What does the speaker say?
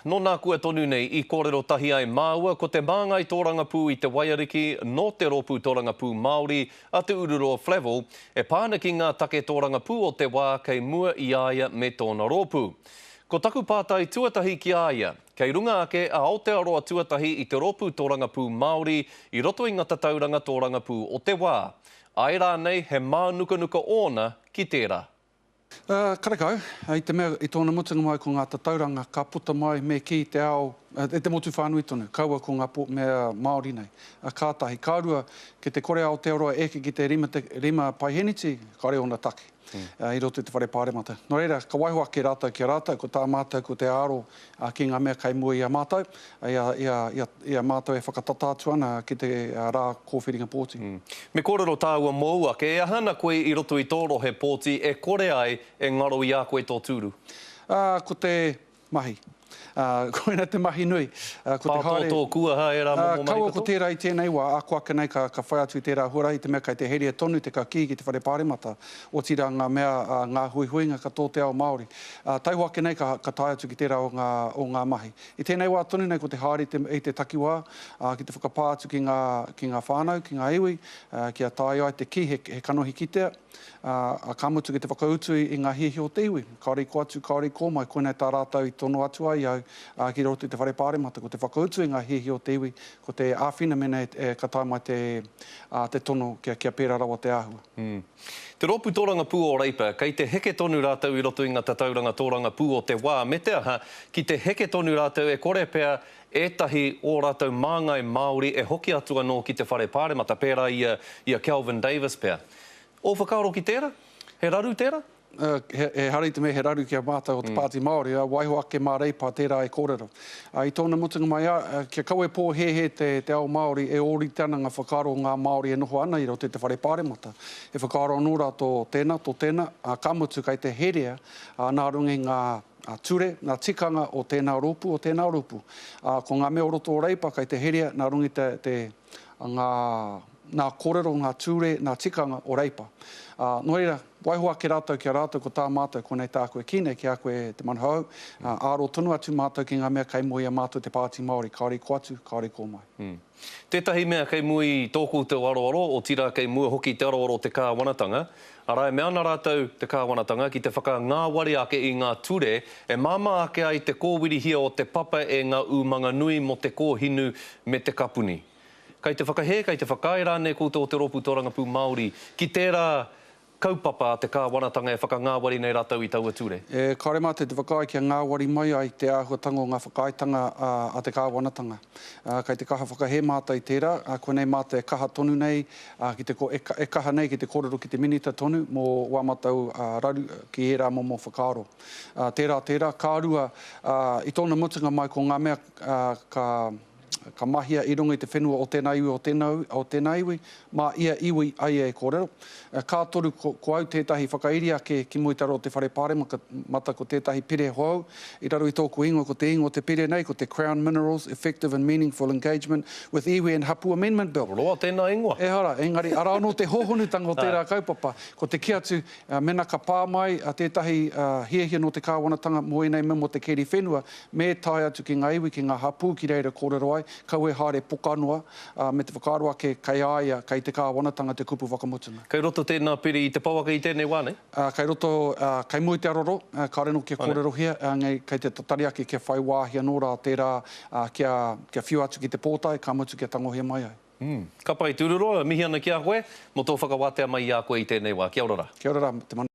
Nō nākua tonu nei i kōrero tahi ai māua ko te māngai tōrangapū i Te Waiariki nō te Rōpū Tōrangapū Māori a Te Ururoa Flavell e pā ana ki ngā take tōrangapū o te wā kei mua i a ia me tōna rōpū. Ko taku pātai tuatahi ki a ia, kei runga ake a Aotearoa Tuatahi i te Rōpū Tōrangapū Māori i roto i ngā tatauranga tōrangapū o te wā? Āe rānei he mānukanuka ōna ki tērā? Karekau, i te mea i tōna mutunga mai ko ngā tatauranga ka puta mai me kī te ao, te motu whānui tonu, kaua ko ngā mea Māori nei. Ka tahi. Ka rua, ki te kore Aotearoa e eke ki te 5 paiheniti, kāore ōna take. I roto i te whare pāremata. Nō reira, ka waiho ake rātou ki a rātou, ko tā mātou ko te aro ki ngā mea kei mua i a mātou, i a, i a, i a, i a mātou e whakatata atu ana ki te rā kōwhiringa pōti. Me kōrero tāua mōu ake, e aha ana koe i roto i tō rohe pōti e kore ai e ngaro i a koe tō tūru? Ko te mahi. Ā, koina te mahi nui. Ā, ko te haere. Pātōtō kuaha ērā momo mahi katoa? Kaua ko tērā i tēnei wā, ako ake nei ka, ka whai atu i tērā huarahi, te mea kei te heria tonu te kakī ki te whare pāremata, otirā ngā mea, ā, ngā huihuinga katoa o te ao Māori. Ā, taihoa ake nei ka, ka tae atu ki tērā o ngā, o ngā mahi. I tēnei wā tonu nei ko te haere i te, i te takiwā, ā, ki te whakapā atu ki ngā, ki ngā whānau, ki ngā iwi, ā, kia taea ai te kī he, he kanohi kitea, ā, ka mutu ki te whakautu i ngā hiahia o te iwi. Kāore i kō atu, kāore i kō mai, koinei tā rātou i tono atu ai au ki roto i te Whare Pāremata, ko te whakautu i ngā hiahia o te iwi, ko te āwhina mēnā ka tae mai te, te tono kia, kia pērā rawa te āhua. Te Rōpū Tōrangapū o Reipa, kei te heke tonu rātou i roto i ngā tatauranga tōrangapū o te wā, me te aha, ki te heke tonu rātou e kore pea ētahi ō rātou māngai Māori e hoki atu anō ki te Whare Pāremata, pērā i a, i a Kelvin Davis pea. Ō whakaaro ki tērā? He raru tērā? Ehara i te mea he raru ki a mātou o te Pāti Māori, waiho ake mā Reipa tērā e kōrero. I tōna mutunga mai, kia kaua e pōhēhē te ao Māori e ōrite ana ngā whakaaro o ngā Māori e noho ana i roto i te Whare Pāremata. He whakaaro anō rā tō tēnā, tō tēnā, ka mutu kei te herea nā runga i ngā ture, ngā tikanga o tēnā rōpū, o tēnā rōpū. Ko ngā mea o roto o Reipa kei te herea nā runga i te, te, ngā, ngā kōrero, ngā ture, ngā tikanga o Reipa. Ā, nō reira, waiho ake rātou ki a rātou ko tā mātou, konei tāku e kī nei ki a koe e Te Manahau, ā, aro tonu atu mātou ki ngā mea kei mua i a mātou te Pāti Māori, kāore i kō atu, kāore i kō mai. Tētahi mea kei mua i tō koutou aroaro, otirā kei mua hoki i te aroaro o te kāwanatanga, arā e mea ana rātou, te kāwanatanga, ki te whakangāwari ake i ngā ture e māmā ake ai te kōwirihia o te papa e ngā umanga nui mō te kōhinu me te kapuni. Kei te whakahē, kei te whakaae rānei koutou o te Rōpū Tōrangapū Māori ki tērā kaupapa a te kāwanatanga e whakangāwari nei rātou i taua ture? E kore mātou te whakaae kia ngāwari mai ai te āhuatanga o ngā whakaaetanga a te kāwanatanga. Kei te kaha whakahē mātou i tērā, koinei mātou e kaha tonu nei ki te, e kaha nei ki te kōrero ki te Minita tonu mō wā mātou raru ki ērā momo whakaaro. Tērā, tērā, ka rua, i tōna mutunga mai ko ngā mea ka, Ka mahia i runga i te whenua o tēnā iwi, o tēnā, o tēnā iwi, mā ia iwi a ia e kōrero. Ka toru, ko, ko au tētahi whakairi ake ki mua i te aro o te Whare Pāremata ko tētahi pire hou i raro i tōku ingoa, ko te ingoa o te pire nei ko te Crown Minerals Effective and Meaningful Engagement with Iwi and Hapu Amendment Bill. Roa tēnā ingoa. Ehara, engari arā anō te hōhonutanga o tērā kaupapa. Ko te kī atu, mēnā ka pā mai tētahi hiahia nō te kāwanatanga mō ēnei mea mō te keri whenua, Me tae atu ki ngā iwi, ki ngā hapū ki reira kōrero ai, kaua e haere poka noa, ā, me te whakaaro ake kei a ia, kei te kāwanatanga te kupu whakamutunga. Kei roto tēnā piri i te pouaka i tēnei wā nei? Ā, kei roto, ā, kei mua i te aroro, ā, kāore anō kia kōrerohia, ā, engari kei te tatari ake kia whai wāhi anō rā tērā, ā, kia, kia whiua atu ki te pōtae, ka mutu kia tangohia mai ai. Ka pai, Tūruroa, mihi ana ki a koe, mō tō whakawātea mai i a koe i tēnei wā. Kia ora rā. Kia ora rā, te mana.